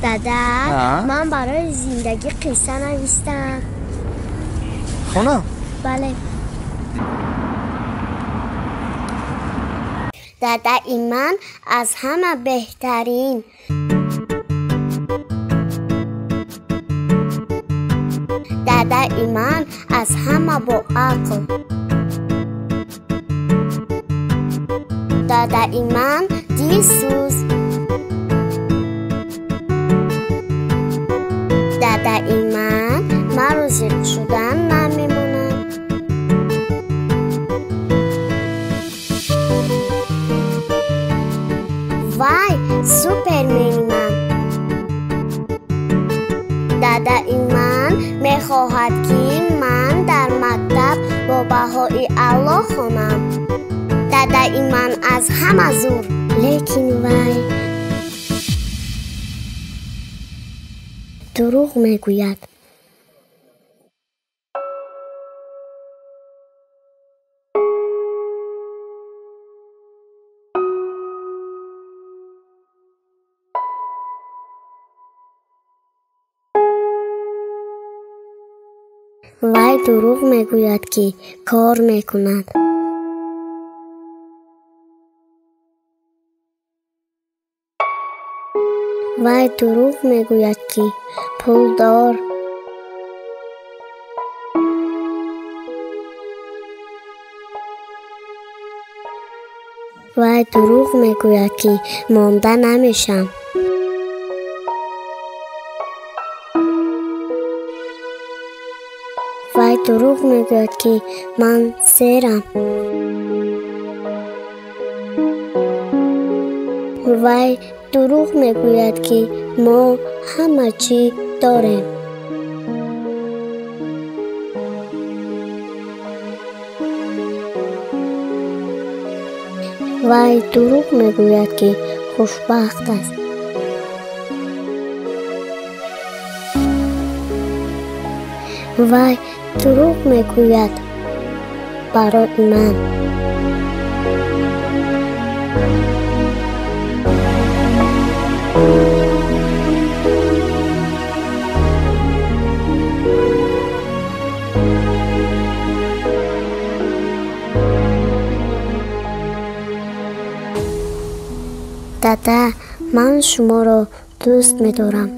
Дада, ман барои зиндагӣ қисса навиштам. Хона? Бале. Дадаи ман аз ҳама беҳтарин. Дадаи ман аз ҳама боақл. Дадаи ман дилсӯз. Дадаи ман маро зиқ шудан намемонад. Вай супермени ман. Дадаи ман мехоҳад, ки ман дар мактаб бо баҳои аъло хонам. Дадаи ман аз ҳама зур, лекин вай дурӯғ мегӯяд. Вай дурӯғ мегӯяд, ки кор мекунад. Вай дурӯғ мегӯяд, ки пулдор. Вай дурӯғ мегӯяд, ки монда намешам. Вай дурӯғ мегӯяд, ки ман серам. Вай дурӯғ мегӯяд, ки мо ҳама чӣ дорем. Вай дурӯғ мегӯяд, ки хушбахт аст. Вай дурӯғ мегӯяд барои ман. Дада, ман шуморо дӯст медорам.